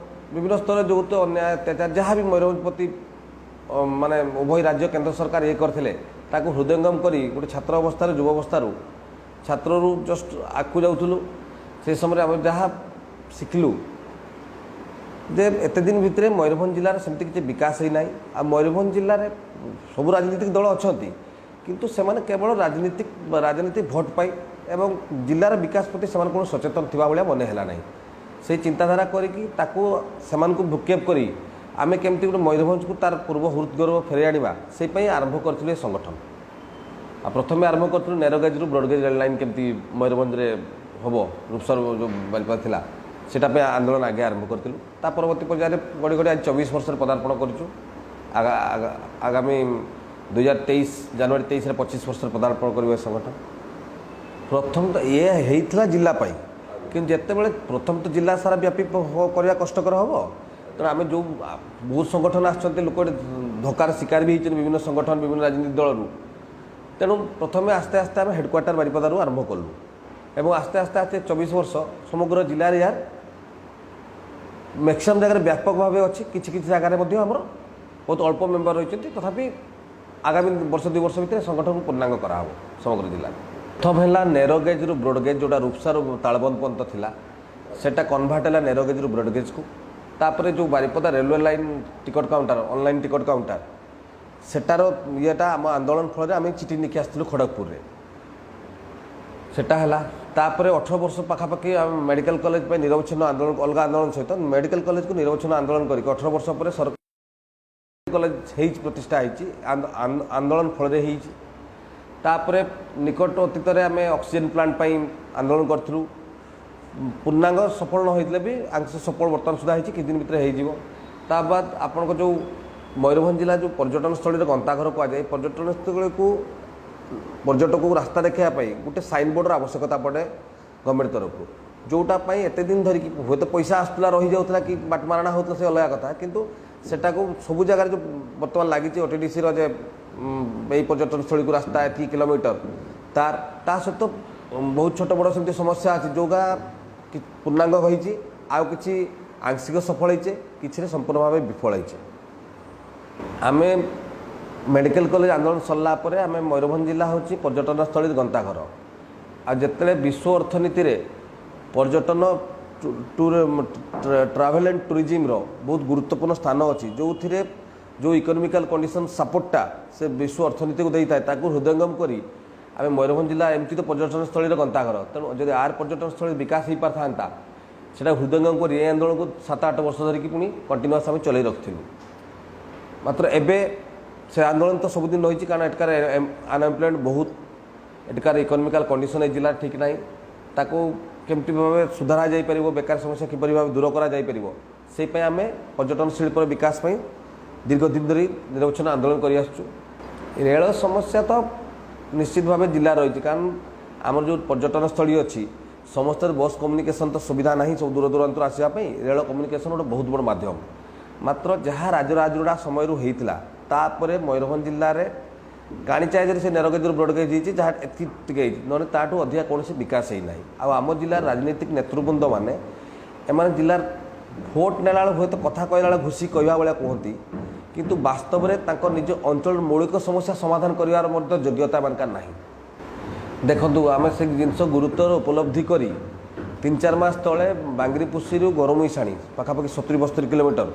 ବିଭିନ୍ନ ସ୍ତରରେ ଯେଉଁ ତ ଅନ୍ୟାୟ ଅତ୍ୟାଚାର ଯାହା ବି ମୟୂରଭଞ୍ଜ ପ୍ରତି ମାନେ ଉଭୟ ରାଜ୍ୟ କେନ୍ଦ୍ର ସରକାର ଇଏ କରିଥିଲେ, ତାକୁ ହୃଦୟଙ୍ଗମ କରି ଗୋଟେ ଛାତ୍ର ଅବସ୍ଥାରୁ, ଯୁବ ଅବସ୍ଥାରୁ, ଛାତ୍ରରୁ ଜଷ୍ଟ ଆଗକୁ ଯାଉଥିଲୁ, ସେ ସମୟରେ ଆମେ ଯାହା ଶିଖିଲୁ ଯେ ଏତେ ଦିନ ଭିତରେ ମୟୂରଭଞ୍ଜ ଜିଲ୍ଲାର ସେମିତି କିଛି ବିକାଶ ହେଇନାହିଁ। ଆଉ ମୟୂରଭଞ୍ଜ ଜିଲ୍ଲାରେ ସବୁ ରାଜନୈତିକ ଦଳ ଅଛନ୍ତି, କିନ୍ତୁ ସେମାନେ କେବଳ ରାଜନୀତି ଭୋଟ ପାଇଁ ଏବଂ ଜିଲ୍ଲାର ବିକାଶ ପ୍ରତି ସେମାନେ କୌଣସି ସଚେତନ ଥିବା ଭଳିଆ ମନେ ହେଲା ନାହିଁ। ସେଇ ଚିନ୍ତାଧାରା କରିକି ତାକୁ ସେମାନଙ୍କୁ ଭୃକ୍ଷେପ କରି ଆମେ କେମିତି ଗୋଟେ ମୟୂରଭଞ୍ଜକୁ ତାର ପୂର୍ବ ହୃଦଗୌରବ ଫେରାଇ ଆଣିବା, ସେଇ ପାଇଁ ଆରମ୍ଭ କରିଥିଲୁ ଏ ସଂଗଠନ। ଆଉ ପ୍ରଥମେ ଆରମ୍ଭ କରିଥିଲୁ ନେରୋଗେଜ୍ରୁ ବ୍ରଡ଼ଗେଜ୍ ରେଳ ଲାଇନ୍ କେମିତି ମୟୂରଭଞ୍ଜରେ ହେବ, ରୂପସର ଯେଉଁ ବାଲିପା ଥିଲା, ସେଟା ପାଇଁ ଆନ୍ଦୋଳନ ଆଗେ ଆରମ୍ଭ କରିଥିଲୁ। ତା ପରବର୍ତ୍ତୀ ପର୍ଯ୍ୟାୟରେ ଗଡ଼ି ଗଡ଼ି ଆଜି 24 ବର୍ଷରେ ପଦାର୍ପଣ କରିଛୁ। ଆଗାମୀ 2023 ଜାନୁଆରୀ 23ରେ 25 ବର୍ଷରେ ପଦାର୍ପଣ କରିବ ଏ ସଂଗଠନ। ପ୍ରଥମ ତ ଇଏ ହେଇଥିଲା ଜିଲ୍ଲା ପାଇଁ, କିନ୍ତୁ ଯେତେବେଳେ ପ୍ରଥମ ତ ଜିଲ୍ଲା ସାରା ବ୍ୟାପୀ କରିବା କଷ୍ଟକର ହେବ। ତେଣୁ ଆମେ ଯେଉଁ ବହୁତ ସଂଗଠନ ଆସିଛନ୍ତି, ଲୋକ ଏଠି ଧୋକାର ଶିକାର ବି ହେଇଛନ୍ତି ବିଭିନ୍ନ ସଂଗଠନ, ବିଭିନ୍ନ ରାଜନୀତିକ ଦଳରୁ। ତେଣୁ ପ୍ରଥମେ ଆସ୍ତେ ଆସ୍ତେ ଆମେ ହେଡ଼କ୍ୱାର୍ଟର ବାରିପଦାରୁ ଆରମ୍ଭ କଲୁ ଏବଂ ଆସ୍ତେ ଆସ୍ତେ ଆସ୍ତେ 24 ବର୍ଷ ସମଗ୍ର ଜିଲ୍ଲାରେ ଏହାର ମ୍ୟାକ୍ସିମମ୍ ଜାଗାରେ ବ୍ୟାପକ ଭାବେ ଅଛି। କିଛି କିଛି ଜାଗାରେ ମଧ୍ୟ ଆମର ବହୁତ ଅଳ୍ପ ମେମ୍ବର ରହିଛନ୍ତି। ତଥାପି ଆଗାମୀ ବର୍ଷ 2 ବର୍ଷ ଭିତରେ ସଂଗଠନକୁ ପୂର୍ଣ୍ଣାଙ୍ଗ କରାହେବ ସମଗ୍ର ଜିଲ୍ଲାରେ। ପ୍ରଥମ ହେଲା ନେରୋଗେଜ୍ରୁ ବ୍ରଡ଼ଗେଜ୍, ଯେଉଁଟା ରୂପସାରୁ ତାଳବନ୍ଦ ପର୍ଯ୍ୟନ୍ତ ଥିଲା, ସେଟା କନଭର୍ଟ ହେଲା ନେରୋଗେଜ୍ରୁ ବ୍ରଡ଼ଗେଜ୍କୁ। ତାପରେ ଯେଉଁ Baripada railway line ticket counter, online ticket counter, ସେଟାର ଇଏଟା ଆମ ଆନ୍ଦୋଳନ ଫଳରେ ଆମେ ଚିଠି ଲେଖି ଆସିଥିଲୁ ଖଡ଼ଗପୁରରେ, ସେଟା ହେଲା। ତାପରେ 18 ବର୍ଷ ପାଖାପାଖି ଆମେ ମେଡ଼ିକାଲ କଲେଜ ପାଇଁ ନିରବଚ୍ଛିନ୍ନ ଆନ୍ଦୋଳନ, ଅଲଗା ଆନ୍ଦୋଳନ ସହିତ ମେଡ଼ିକାଲ କଲେଜକୁ ନିରବଚ୍ଛିନ୍ନ ଆନ୍ଦୋଳନ କରିକି 18 ବର୍ଷ ପରେ ସରକାର କଲେଜ ହେଇଛି, ପ୍ରତିଷ୍ଠା ହେଇଛି, ଆନ୍ଦୋଳନ ଫଳରେ ହେଇଛି। ତାପରେ ନିକଟ ଅତୀତରେ ଆମେ ଅକ୍ସିଜେନ୍ ପ୍ଲାଣ୍ଟ ପାଇଁ ଆନ୍ଦୋଳନ କରିଥିଲୁ। ପୂର୍ଣ୍ଣାଙ୍ଗ ସଫଳ ନ ହୋଇଥିଲେ ବି ଆଂଶିକ ସଫଳ ବର୍ତ୍ତମାନ ସୁଦ୍ଧା ହେଇଛି, କିଛି ଦିନ ଭିତରେ ହେଇଯିବ। ତା ବାଦ ଆପଣଙ୍କ ଯେଉଁ ମୟୂରଭଞ୍ଜ ଜିଲ୍ଲା ଯେଉଁ ପର୍ଯ୍ୟଟନସ୍ଥଳୀର ଗନ୍ତାଘର କୁହାଯାଏ, ପର୍ଯ୍ୟଟନସ୍ଥଳୀକୁ ପର୍ଯ୍ୟଟକକୁ ରାସ୍ତା ଦେଖାଇବା ପାଇଁ ଗୋଟେ ସାଇନବୋର୍ଡ଼ର ଆବଶ୍ୟକତା ପଡ଼େ ଗଭର୍ଣ୍ଣମେଣ୍ଟ ତରଫରୁ, ଯେଉଁଟା ପାଇଁ ଏତେ ଦିନ ଧରିକି ହୁଏତ ପଇସା ଆସୁଥିଲା, ରହିଯାଉଥିଲା କି ବାଟମାରଣା ହେଉଥିଲା, ସେ ଅଲଗା କଥା। କିନ୍ତୁ ସେଟାକୁ ସବୁ ଜାଗାରେ ଯେଉଁ ବର୍ତ୍ତମାନ ଲାଗିଛି ଓଟିଡିସିର ଯେ ଏଇ ପର୍ଯ୍ୟଟନସ୍ଥଳୀକୁ ରାସ୍ତା ଏତିକି କିଲୋମିଟର, ତାର ତା ସହିତ ବହୁତ ଛୋଟ ବଡ଼ ସେମିତି ସମସ୍ୟା ଅଛି, ଯେଉଁଗା ପୂର୍ଣ୍ଣାଙ୍ଗ ହୋଇଛି, ଆଉ କିଛି ଆଂଶିକ ସଫଳ ହେଇଛେ, କିଛିରେ ସମ୍ପୂର୍ଣ୍ଣ ଭାବେ ବିଫଳ ହେଇଛେ। ଆମେ ମେଡ଼ିକାଲ କଲେଜ ଆନ୍ଦୋଳନ ସରିଲା ପରେ ଆମେ ମୟୂରଭଞ୍ଜ ଜିଲ୍ଲା ହେଉଛି ପର୍ଯ୍ୟଟନସ୍ଥଳୀ ଗନ୍ତାଘର। ଆଉ ଯେତେବେଳେ ବିଶ୍ୱ ଅର୍ଥନୀତିରେ ପର୍ଯ୍ୟଟନ, ଟ୍ରାଭେଲ୍ ଆଣ୍ଡ ଟୁରିଜିମ୍ର ବହୁତ ଗୁରୁତ୍ୱପୂର୍ଣ୍ଣ ସ୍ଥାନ ଅଛି, ଯେଉଁଥିରେ ଯେଉଁ ଇକୋନୋମିକାଲ କଣ୍ଡିସନ୍ ସପୋର୍ଟଟା ସେ ବିଶ୍ୱ ଅର୍ଥନୀତିକୁ ଦେଇଥାଏ, ତାକୁ ହୃଦୟଙ୍ଗମ କରି ଆମେ ମୟୂରଭଞ୍ଜ ଜିଲ୍ଲା ଏମିତି ତ ପର୍ଯ୍ୟଟନସ୍ଥଳୀର ଗନ୍ତାଘର, ତେଣୁ ଯଦି ଆର ପର୍ଯ୍ୟଟନସ୍ଥଳୀ ବିକାଶ ହେଇପାରିଥାନ୍ତା, ସେଇଟା ହୃଦୟଙ୍ଗମ କରି ଏ ଆନ୍ଦୋଳନକୁ 7-8 ବର୍ଷ ଧରିକି ପୁଣି କଣ୍ଟିନ୍ୟୁଅସ୍ ଆମେ ଚଲେଇ ରଖିଥିଲୁ। ମାତ୍ର ଏବେ ସେ ଆନ୍ଦୋଳନ ତ ସବୁଦିନ ରହିଛି, କାରଣ ଏଠିକାର ଅନଏମ୍ପ୍ଲୟମେଣ୍ଟ ବହୁତ, ଏଠିକାର ଇକୋନୋମିକାଲ କଣ୍ଡିସନ୍ ଏ ଜିଲ୍ଲାରେ ଠିକ୍ ନାହିଁ। ତାକୁ କେମିତି ଭାବେ ସୁଧାରା ଯାଇପାରିବ, ବେକାର ସମସ୍ୟା କିପରି ଭାବେ ଦୂର କରାଯାଇପାରିବ, ସେଇ ପାଇଁ ଆମେ ପର୍ଯ୍ୟଟନ ଶିଳ୍ପର ବିକାଶ ପାଇଁ ଦୀର୍ଘ ଦିନ ଧରି ନିରବଚ୍ଛିନ୍ନ ଆନ୍ଦୋଳନ କରି ଆସୁଛୁ। ରେଳ ସମସ୍ୟା ତ ନିଶ୍ଚିତ ଭାବେ ଜିଲ୍ଲା ରହିଛି, କାରଣ ଆମର ଯେଉଁ ପର୍ଯ୍ୟଟନସ୍ଥଳୀ ଅଛି ସମସ୍ତେ ବସ୍ କମ୍ୟୁନିକେସନ୍ ତ ସୁବିଧା ନାହିଁ। ସବୁ ଦୂର ଦୂରାନ୍ତରୁ ଆସିବା ପାଇଁ ରେଳ କମ୍ୟୁନିକେସନ୍ ଗୋଟେ ବହୁତ ବଡ଼ ମାଧ୍ୟମ। ମାତ୍ର ଯାହା ରାଜରାଜୁଡ଼ା ସମୟରୁ ହେଇଥିଲା, ତାପରେ ମୟୂରଭଞ୍ଜ ଜିଲ୍ଲାରେ କାଣିଚାଏଜରେ ସେ ନେରୋଗେଜରୁ ବ୍ରଡ଼ଗେଜ ହେଇଛି, ଯାହା ଏତିକି ଟିକେ ହେଇଛି, ନହେଲେ ତାଠୁ ଅଧିକା କୌଣସି ବିକାଶ ହେଇନାହିଁ। ଆଉ ଆମ ଜିଲ୍ଲାର ରାଜନୈତିକ ନେତୃବୃନ୍ଦ ମାନେ, ଏମାନେ ଜିଲ୍ଲାର ଭୋଟ ନେଲା ବେଳେ ହୁଏତ କଥା କହିଲା ବେଳେ ଘୁଷି କହିବା ଭଳିଆ କୁହନ୍ତି, କିନ୍ତୁ ବାସ୍ତବରେ ତାଙ୍କ ନିଜ ଅଞ୍ଚଳର ମୌଳିକ ସମସ୍ୟା ସମାଧାନ କରିବାର ମଧ୍ୟ ଯୋଗ୍ୟତା ଏମାନଙ୍କର ନାହିଁ। ଦେଖନ୍ତୁ, ଆମେ ସେ ଜିନିଷ ଗୁରୁତ୍ୱର ଉପଲବ୍ଧି କରି 3-4 ମାସ ତଳେ ବାଙ୍ଗିରିପୋଷିରୁ ଗରମଇଶାଣୀ ପାଖାପାଖି 70-72 କିଲୋମିଟର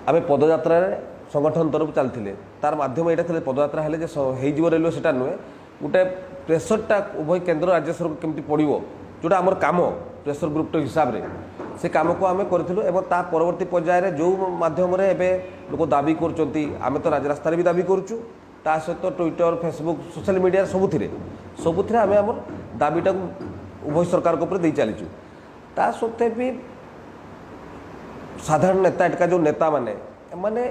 ଆମେ ପଦଯାତ୍ରାରେ ସଂଗଠନ ତରଫରୁ ଚାଲିଥିଲେ। ତାର ମାଧ୍ୟମ ଏଇଟା ଥିଲେ, ପଦଯାତ୍ରା ହେଲେ ଯେ ହେଇଯିବ ରେଲୱେ ସେଟା ନୁହେଁ, ଗୋଟେ ପ୍ରେସରଟା ଉଭୟ କେନ୍ଦ୍ର ରାଜ୍ୟ ସରକାର କେମିତି ପଡ଼ିବ, ଯେଉଁଟା ଆମର କାମ ପ୍ରେସର ଗ୍ରୁପ୍ ହିସାବରେ ସେ କାମକୁ ଆମେ କରିଥିଲୁ। ଏବଂ ତା ପରବର୍ତ୍ତୀ ପର୍ଯ୍ୟାୟରେ ଯେଉଁ ମାଧ୍ୟମରେ ଏବେ ଲୋକ ଦାବି କରୁଛନ୍ତି, ଆମେ ତ ରାଜରାସ୍ତାରେ ବି ଦାବି କରୁଛୁ, ତା ସହିତ ଟ୍ୱିଟର, ଫେସବୁକ୍, ସୋସିଆଲ ମିଡ଼ିଆରେ ସବୁଥିରେ ସବୁଥିରେ ଆମେ ଆମର ଦାବିଟାକୁ ଉଭୟ ସରକାରଙ୍କ ଉପରେ ଦେଇ ଚାଲିଛୁ। ତା ସତ୍ତ୍ୱେ ବି ସାଧାରଣ ନେତା, ଏଠିକା ଯେଉଁ ନେତାମାନେ, ଏମାନେ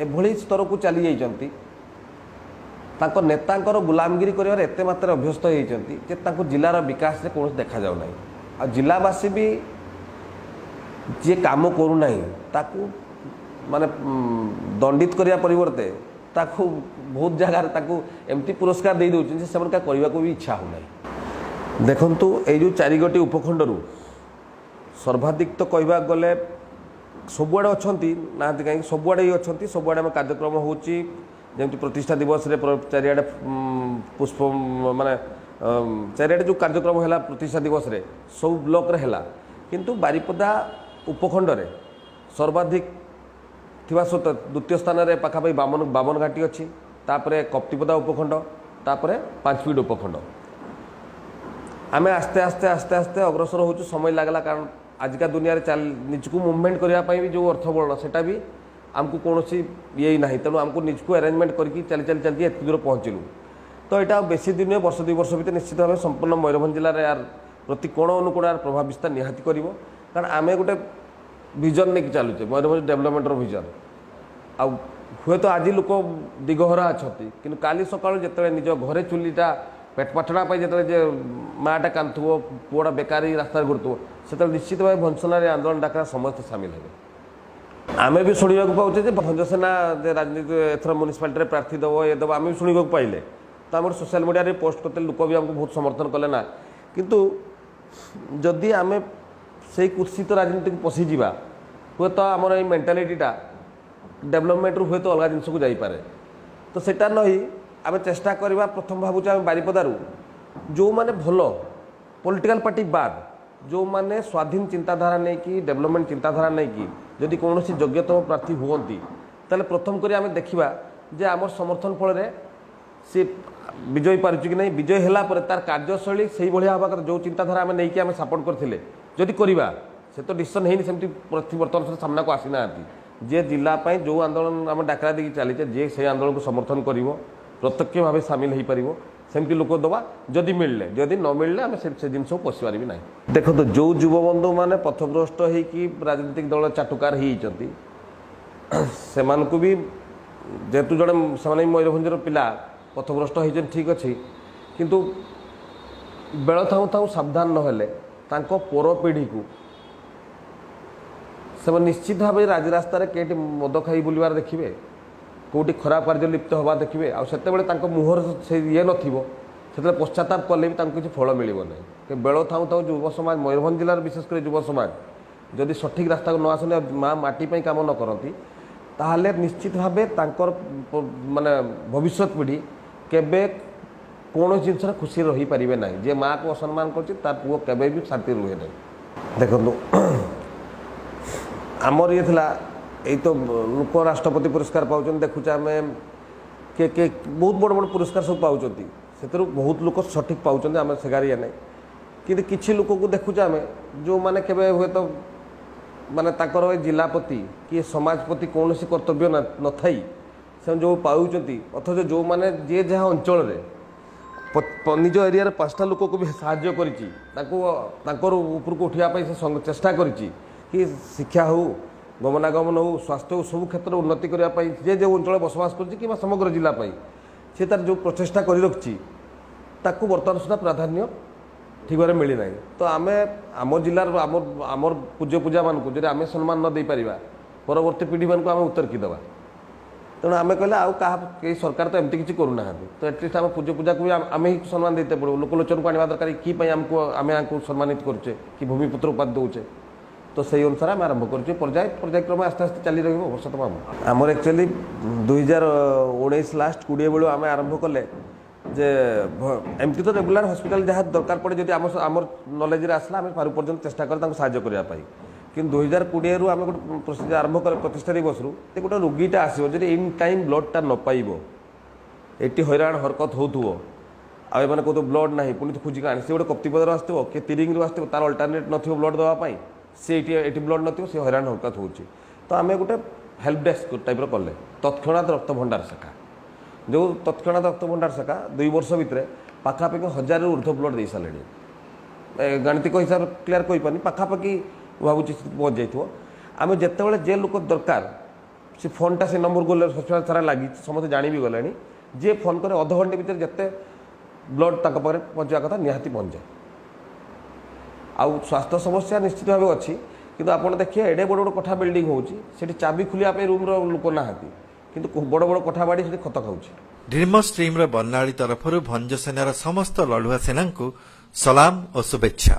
ଏଭଳି ସ୍ତରକୁ ଚାଲି ଯାଇଛନ୍ତି, ତାଙ୍କ ନେତାଙ୍କର ଗୁଲାମଗିରି କରିବାରେ ଏତେ ମାତ୍ରାରେ ଅଭ୍ୟସ୍ତ ହେଇଯାଇଛନ୍ତି ଯେ ତାଙ୍କୁ ଜିଲ୍ଲାର ବିକାଶରେ କୌଣସି ଦେଖାଯାଉ ନାହିଁ। ଆଉ ଜିଲ୍ଲାବାସୀ ବି ଯିଏ କାମ କରୁନାହିଁ ତାକୁ ମାନେ ଦଣ୍ଡିତ କରିବା ପରିବର୍ତ୍ତେ ତାକୁ ବହୁତ ଜାଗାରେ ତାକୁ ଏମିତି ପୁରସ୍କାର ଦେଇ ଦେଉଛନ୍ତି ଯେ ସେମାନଙ୍କୁ କରିବାକୁ ବି ଇଚ୍ଛା ହେଉନାହିଁ। ଦେଖନ୍ତୁ, ଏଇ ଯେଉଁ ଚାରିଗୋଟି ଉପଖଣ୍ଡରୁ ସର୍ବାଧିକ ତ କହିବାକୁ ଗଲେ ସବୁଆଡ଼େ ଅଛନ୍ତି, ନାହାନ୍ତି କାହିଁକି, ସବୁଆଡ଼େ ହିଁ ଅଛନ୍ତି। ସବୁଆଡ଼େ ଆମ କାର୍ଯ୍ୟକ୍ରମ ହେଉଛି। ଯେମିତି ପ୍ରତିଷ୍ଠା ଦିବସରେ ଚାରିଆଡ଼େ ପୁଷ୍ପ ମାନେ ଚାରିଆଡ଼େ ଯେଉଁ କାର୍ଯ୍ୟକ୍ରମ ହେଲା ପ୍ରତିଷ୍ଠା ଦିବସରେ ସବୁ ବ୍ଲକରେ ହେଲା, କିନ୍ତୁ ବାରିପଦା ଉପଖଣ୍ଡରେ ସର୍ବାଧିକ ଥିବା ସତ୍ତ୍ୱେ ଦ୍ୱିତୀୟ ସ୍ଥାନରେ ପାଖାପାଖି ବାମନଘାଟି ଅଛି, ତାପରେ କପ୍ତିପଦା ଉପଖଣ୍ଡ, ତାପରେ ପାଞ୍ଚପିଡ଼ ଉପଖଣ୍ଡ। ଆମେ ଆସ୍ତେ ଆସ୍ତେ ଆସ୍ତେ ଆସ୍ତେ ଅଗ୍ରସର ହେଉଛୁ। ସମୟ ଲାଗିଲା, କାରଣ ଆଜିକା ଦୁନିଆରେ ନିଜକୁ ମୁଭମେଣ୍ଟ କରିବା ପାଇଁ ବି ଯେଉଁ ଅର୍ଥ ବଳ, ସେଟା ବି ଆମକୁ କୌଣସି ଇଏ ନାହିଁ। ତେଣୁ ଆମକୁ ନିଜକୁ ଆରେଞ୍ଜମେଣ୍ଟ କରିକି ଚାଲି ଚାଲି ଚାଲି ଏତିକି ଦୂର ପହଞ୍ଚିଲୁ। ତ ଏଇଟା ଆଉ ବେଶୀ ଦିନ ନୁହେଁ, ବର୍ଷ 2 ବର୍ଷ ଭିତରେ ନିଶ୍ଚିତ ଭାବେ ସମ୍ପୂର୍ଣ୍ଣ ମୟୂରଭଞ୍ଜ ଜିଲ୍ଲାରେ ୟାର ପ୍ରତି କୋଣ ଅନୁକୋଣ ୟାର ପ୍ରଭାବ ବିସ୍ତାର ନିହାତି କରିବ। କାରଣ ଆମେ ଗୋଟେ ଭିଜନ ନେଇକି ଚାଲୁଛେ, ମୟୂରଭଞ୍ଜ ଡେଭଲପମେଣ୍ଟର ଭିଜନ। ଆଉ ହୁଏତ ଆଜି ଲୋକ ଦିଗହରା ଅଛନ୍ତି, କିନ୍ତୁ କାଲି ସକାଳୁ ଯେତେବେଳେ ନିଜ ଘରେ ଚୁଲିଟା ପେଟ ପାଟଣା ପାଇଁ ଯେତେବେଳେ ଯେ ମାଆଟା କାନ୍ଦୁଥିବ, ପୁଅଟା ବେକାରୀ ରାସ୍ତାରେ ଘୁରୁଥିବ, ସେତେବେଳେ ନିଶ୍ଚିତ ଭାବେ ଭଞ୍ଜସେନାରେ ଆନ୍ଦୋଳନ ଡାକରା ସମସ୍ତେ ସାମିଲ ହେବେ। ଆମେ ବି ଶୁଣିବାକୁ ପାଉଛେ ଯେ ଭଞ୍ଜସେନା ଯେ ରାଜନୀତି ଏଥର ମ୍ୟୁନିସିପାଲିଟିରେ ପ୍ରାର୍ଥୀ ଦେବ, ଇଏ ଦେବ, ଆମେ ବି ଶୁଣିବାକୁ ପାଇଲେ। ତ ଆମର ସୋସିଆଲ ମିଡ଼ିଆରେ ପୋଷ୍ଟ କରିଥିଲେ, ଲୋକ ବି ଆମକୁ ବହୁତ ସମର୍ଥନ କଲେ ନା। କିନ୍ତୁ ଯଦି ଆମେ ସେଇ କୁତ୍ସିତ ରାଜନୀତିକୁ ପଶିଯିବା, ହୁଏତ ଆମର ଏଇ ମେଣ୍ଟାଲିଟିଟା ଡେଭଲପମେଣ୍ଟରୁ ହୁଏତ ଅଲଗା ଜିନିଷକୁ ଯାଇପାରେ। ତ ସେଇଟା ନ ହେଇ ଆମେ ଚେଷ୍ଟା କରିବା। ପ୍ରଥମ ଭାବୁଛୁ ଆମେ ବାରିପଦାରୁ ଯେଉଁମାନେ ଭଲ, ପଲିଟିକାଲ ପାର୍ଟି ବାଦ, ଯେଉଁମାନେ ସ୍ୱାଧୀନ ଚିନ୍ତାଧାରା ନେଇକି, ଡେଭଲପମେଣ୍ଟ ଚିନ୍ତାଧାରା ନେଇକି ଯଦି କୌଣସି ଯୋଗ୍ୟତମ ପ୍ରାର୍ଥୀ ହୁଅନ୍ତି, ତାହେଲେ ପ୍ରଥମ କରି ଆମେ ଦେଖିବା ଯେ ଆମର ସମର୍ଥନ ଫଳରେ ସେ ବିଜୟୀ ପାରୁଛି କି ନାହିଁ। ବିଜୟ ହେଲା ପରେ ତାର କାର୍ଯ୍ୟଶୈଳୀ ସେଇଭଳିଆ ହେବା କଥା, ଯେଉଁ ଚିନ୍ତାଧାରା ଆମେ ନେଇକି ଆମେ ସପୋର୍ଟ କରିଥିଲେ। ଯଦି କରିବା, ସେ ତ ଡିସିସନ୍ ହେଇନି, ସେମିତି ପ୍ରାର୍ଥୀ ବର୍ତ୍ତମାନ ସୁଦ୍ଧା ସାମ୍ନାକୁ ଆସିନାହାନ୍ତି। ଯିଏ ଜିଲ୍ଲା ପାଇଁ ଯେଉଁ ଆନ୍ଦୋଳନ ଆମେ ଡାକରା ଦେଇକି ଚାଲିଛେ, ଯିଏ ସେଇ ଆନ୍ଦୋଳନକୁ ସମର୍ଥନ କରିବ, ପ୍ରତ୍ୟକ୍ଷ ଭାବେ ସାମିଲ ହେଇପାରିବ, ସେମିତି ଲୋକ ଦେବା ଯଦି ମିଳିଲେ। ଯଦି ନ ମିଳିଲେ ଆମେ ସେ ଜିନିଷକୁ ପଶିପାରିବି ନାହିଁ। ଦେଖନ୍ତୁ, ଯେଉଁ ଯୁବବନ୍ଧୁମାନେ ପଥଭ୍ରଷ୍ଟ ହେଇକି ରାଜନୈତିକ ଦଳ ଚାଟୁକାର ହେଇଯାଇଛନ୍ତି, ସେମାନଙ୍କୁ ବି ଯେହେତୁ ଜଣେ ସେମାନେ ବି ମୟୂରଭଞ୍ଜର ପିଲା, ପଥଭ୍ରଷ୍ଟ ହେଇଛନ୍ତି, ଠିକ୍ ଅଛି, କିନ୍ତୁ ବେଳ ଥାଉ ଥାଉ ସାବଧାନ ନହେଲେ ତାଙ୍କ ପର ପିଢ଼ିକୁ ସେମାନେ ନିଶ୍ଚିତ ଭାବେ ରାଜରାସ୍ତାରେ କେଉଁଠି ମଦ ଖାଇ ବୁଲିବାର ଦେଖିବେ, କେଉଁଠି ଖରାପ କାର୍ଯ୍ୟ ଲିପ୍ତ ହେବା ଦେଖିବେ। ଆଉ ସେତେବେଳେ ତାଙ୍କ ମୁହଁରେ ସେ ଇଏ ନଥିବ, ସେତେବେଳେ ପଶ୍ଚାତାପ କଲେ ବି ତାଙ୍କୁ କିଛି ଫଳ ମିଳିବ ନାହିଁ। ବେଳ ଥାଉ ଥାଉ ଯୁବ ସମାଜ, ମୟୂରଭଞ୍ଜ ଜିଲ୍ଲାର ବିଶେଷ କରି ଯୁବ ସମାଜ ଯଦି ସଠିକ୍ ରାସ୍ତାକୁ ନ ଆସନ୍ତି ଆଉ ମା ମାଟି ପାଇଁ କାମ ନ କରନ୍ତି, ତାହେଲେ ନିଶ୍ଚିତ ଭାବେ ତାଙ୍କର ମାନେ ଭବିଷ୍ୟତ ପିଢ଼ି କେବେ କୌଣସି ଜିନିଷରେ ଖୁସିରେ ରହିପାରିବେ ନାହିଁ। ଯିଏ ମାଆକୁ ଅସମ୍ମାନ କରୁଛି, ତା ପୁଅ କେବେ ବି ଶାନ୍ତି ରୁହେ ନାହିଁ। ଦେଖନ୍ତୁ, ଆମର ଇଏ ଥିଲା, ଏଇ ତ ଲୋକ ରାଷ୍ଟ୍ରପତି ପୁରସ୍କାର ପାଉଛନ୍ତି, ଦେଖୁଛେ ଆମେ, କିଏ କିଏ ବହୁତ ବଡ଼ ବଡ଼ ପୁରସ୍କାର ସବୁ ପାଉଛନ୍ତି। ସେଥିରୁ ବହୁତ ଲୋକ ସଠିକ୍ ପାଉଛନ୍ତି, ଆମେ ସେଗାର ଇଏ ନାହିଁ। କିନ୍ତୁ କିଛି ଲୋକକୁ ଦେଖୁଛେ ଆମେ, ଯେଉଁମାନେ କେବେ ହୁଏତ ମାନେ ତାଙ୍କର ଏ ଜିଲ୍ଲା ପ୍ରତି କି ସମାଜ ପ୍ରତି କୌଣସି କର୍ତ୍ତବ୍ୟ ନଥାଇ ସେମାନେ ଯେଉଁ ପାଉଛନ୍ତି, ଅଥଚ ଯେଉଁମାନେ ଯିଏ ଯାହା ଅଞ୍ଚଳରେ ନିଜ ଏରିଆରେ 5ଟା ଲୋକକୁ ବି ସାହାଯ୍ୟ କରିଛି, ତାଙ୍କୁ ତାଙ୍କର ଉପରକୁ ଉଠିବା ପାଇଁ ସେ ଚେଷ୍ଟା କରିଛି କି ଶିକ୍ଷା ହେଉ, ଗମନାଗମନ ହେଉ, ସ୍ୱାସ୍ଥ୍ୟ ହେଉ, ସବୁ କ୍ଷେତ୍ରରେ ଉନ୍ନତି କରିବା ପାଇଁ ଯିଏ ଯେଉଁ ଅଞ୍ଚଳରେ ବସବାସ କରୁଛି କିମ୍ବା ସମଗ୍ର ଜିଲ୍ଲା ପାଇଁ ସେ ତାର ଯେଉଁ ପ୍ରଚେଷ୍ଟା କରି ରଖିଛି, ତାକୁ ବର୍ତ୍ତମାନ ସୁଦ୍ଧା ପ୍ରାଧାନ୍ୟ ଠିକ୍ ଭାବରେ ମିଳିନାହିଁ। ତ ଆମେ ଆମ ଜିଲ୍ଲାର ଆମର ପୂଜ୍ୟ ପୂଜାମାନଙ୍କୁ ଯଦି ଆମେ ସମ୍ମାନ ନ ଦେଇପାରିବା, ପରବର୍ତ୍ତୀ ପିଢ଼ିମାନଙ୍କୁ ଆମେ ଉତ୍ତର କି ଦେବା? ତେଣୁ ଆମେ କହିଲେ ଆଉ କାହା କେହି ସରକାର ତ ଏମିତି କିଛି କରୁନାହାନ୍ତି, ତ ଆଟଲିଷ୍ଟ ଆମ ପୂଜ୍ୟ ପୂଜାକୁ ବି ଆମେ ହିଁ ସମ୍ମାନ ଦେଇତେ ପଡ଼ିବ। ଲୋକଲୋଚନକୁ ଆଣିବା ଦରକାର କି ପାଇଁ ଆମକୁ ଆମେ ୟାଙ୍କୁ ସମ୍ମାନିତ କରୁଛେ କି ଭୂମିପୁତ୍ର ଉପାଧି ଦେଉଛେ। ତ ସେଇ ଅନୁସାରେ ଆମେ ଆରମ୍ଭ କରୁଛେ। ପର୍ଯ୍ୟାୟକ୍ରମେ ଆସ୍ତେ ଆସ୍ତେ ଚାଲି ରହିବ ବର୍ଷ ତମାମ। ଆମର ଆକ୍ଚୁଆଲି 2019 ଲାଷ୍ଟ 20 ବେଳୁ ଆମେ ଆରମ୍ଭ କଲେ ଯେ ଏମିତି ତ ରେଗୁଲାର ହସ୍ପିଟାଲ ଯାହା ଦରକାର ପଡ଼େ, ଯଦି ଆମର ନଲେଜରେ ଆସିଲା, ଆମେ ପାରୁ ପର୍ଯ୍ୟନ୍ତ ଚେଷ୍ଟା କରେ ତାଙ୍କୁ ସାହାଯ୍ୟ କରିବା ପାଇଁ। କିନ୍ତୁ 2020ରୁ ଆମେ ଗୋଟେ ପ୍ରୋସିଜର ଆରମ୍ଭ କଲେ ପ୍ରତିଷ୍ଠା ଦିବସରୁ ଯେ ଗୋଟେ ରୋଗୀଟା ଆସିବ, ଯଦି ଇନ୍ ଟାଇମ୍ ବ୍ଲଡ଼ଟା ନ ପାଇବ, ଏଠି ହଇରାଣ ହରକତ ହେଉଥିବ, ଆଉ ଏମାନେ କହୁଥିବ ବ୍ଲଡ଼ ନାହିଁ, ପୁଣି ତ ଖୋଜିକି ଆଣି, ସେ ଗୋଟେ କପ୍ତିପଦାରୁ ଆସିଥିବ କି ତିରିଙ୍ଗରୁ ଆସିଥିବ, ତାର ଅଲ୍ଟରନେଟ୍ ନଥିବ ବ୍ଲଡ଼ ଦେବା ପାଇଁ, ସେ ଏଇଠି ବ୍ଲଡ଼ ନଥିବ, ସେ ହଇରାଣ ହରକତ ହେଉଛି। ତ ଆମେ ଗୋଟେ ହେଲ୍ପ ଡେସ୍କ ଟାଇପ୍ର କଲେ, ତତ୍କ୍ଷଣାତ୍ ରକ୍ତ ଭଣ୍ଡାର ଶାଖା। ଯେଉଁ ତତ୍କ୍ଷଣାତ୍ ରକ୍ତ ଭଣ୍ଡାର ଶାଖା 2 ବର୍ଷ ଭିତରେ ପାଖାପାଖି 1000ରୁ ଉର୍ଦ୍ଧ୍ୱ ବ୍ଲଡ଼ ଦେଇ ସାରିଲେଣି। ଗାଣିତିକ ହିସାବରେ କ୍ଲିୟର କହିପାରୁନି, ପାଖାପାଖି ଭାବୁଛି ପହଞ୍ଚି ଯାଇଥିବ। ଆମେ ଯେତେବେଳେ ଯେ ଲୋକ ଦରକାର, ସେ ଫୋନ୍ଟା ସେ ନମ୍ବର ଗଲେ ହସ୍ପିଟାଲ ସାରା ଲାଗିଛି, ସମସ୍ତେ ଜାଣି ବି ଗଲେଣି। ଯିଏ ଫୋନ୍ କରେ, ଅଧଘଣ୍ଟେ ଭିତରେ ଯେତେ ବ୍ଲଡ଼ ତାଙ୍କ ପାଖରେ ପହଞ୍ଚିବା କଥା ନିହାତି ପହଞ୍ଚାଏ। ଆଉ ସ୍ୱାସ୍ଥ୍ୟ ସମସ୍ୟା ନିଶ୍ଚିତ ଭାବେ ଅଛି, କିନ୍ତୁ ଆପଣ ଦେଖିବେ ଏଡ଼େ ବଡ଼ ବଡ଼ କୋଠା ବିଲ୍ଡିଂ ହେଉଛି, ସେଠି ଚାବି ଖୋଲିବା ପାଇଁ ରୁମ୍ର ଲୋକ ନାହାନ୍ତି, କିନ୍ତୁ ବଡ଼ ବଡ଼ କୋଠା ବାଡ଼ି ସେଠି ଖତ ଖାଉଛି। ଡ୍ରିମର୍ସ ଟିମ୍ର ବର୍ଣ୍ଣାଳୀ ତରଫରୁ ଭଞ୍ଜସେନାର ସମସ୍ତ ଲଢୁଆ ସେନାଙ୍କୁ ସଲାମ ଓ ଶୁଭେଚ୍ଛା।